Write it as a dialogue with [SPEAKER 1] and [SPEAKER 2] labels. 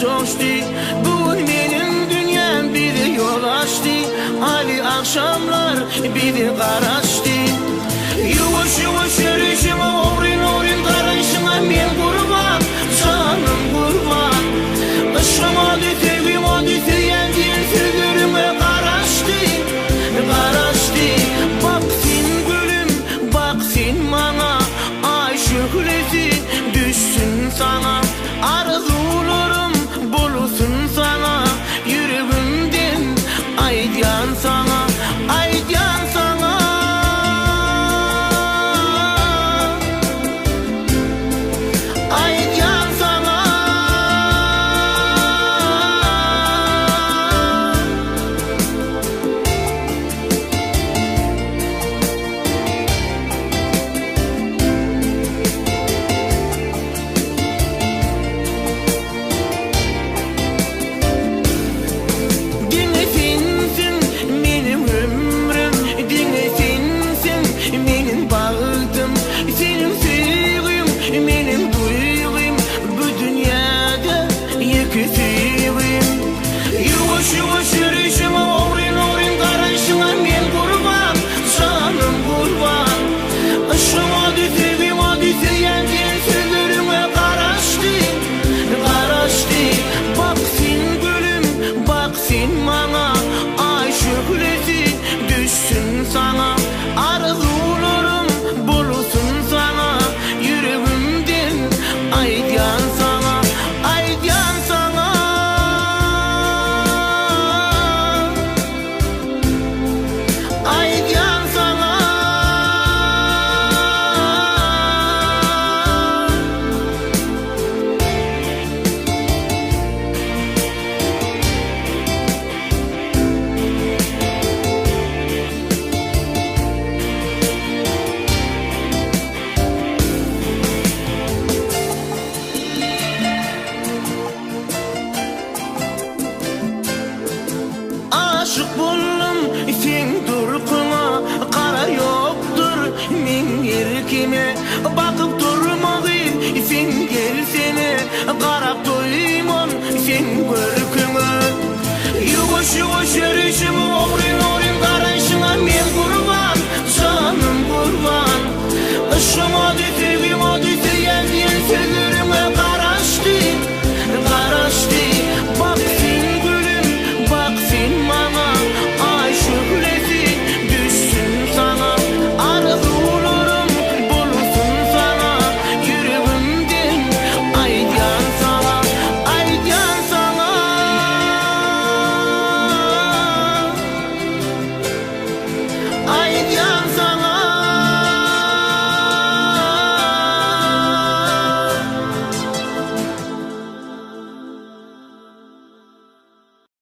[SPEAKER 1] joşdy. Bu gün meniň dünýäm bize ýol açdy, Aýly agşamlar bize garaşdy. Ýuwaş-ýuwaş ýörüşiňe, ogryn-ogryn garaýşyňa men gurban, janym gurban. Yşgyň ody, söýgiň ody, söýýän diýen sözleriňe garaşdy, garaşdy. Bak sen gülüm, bak sen maňa, Aý şöhlesi düşsün saňa. Arzuwlarym bolsun saňa, Ýüregimden aýdýan saňa, aýdýan saňa. Aýdýan saňa. Diňe sensiň meniň ömrüm, Diňe sensiň meniň bagtym, Seniň söýgiň meniň duýgym, Bu dünýäde ýeke söýgim. Ýuwaş-ýuwaş ýörüşiňe, ogryn-ogryn garaýşyňa men gurban, janym gurban. Yşgyň ody, söýgiň ody, söýýän diýen sözleriňe garaşdy, garaşdy. Bak sen gülüm, bak sen maňa, Aý şöhlesi düşsün saňa. Arzuwlarym bolsun saňa, Ýüregimden aýdýan saňa, aýdýan saňa. Aýdýan saňa. Aşyk boldum seň durkuňa, Gara ýokdur meň erkime, Bakyp durmagy seň.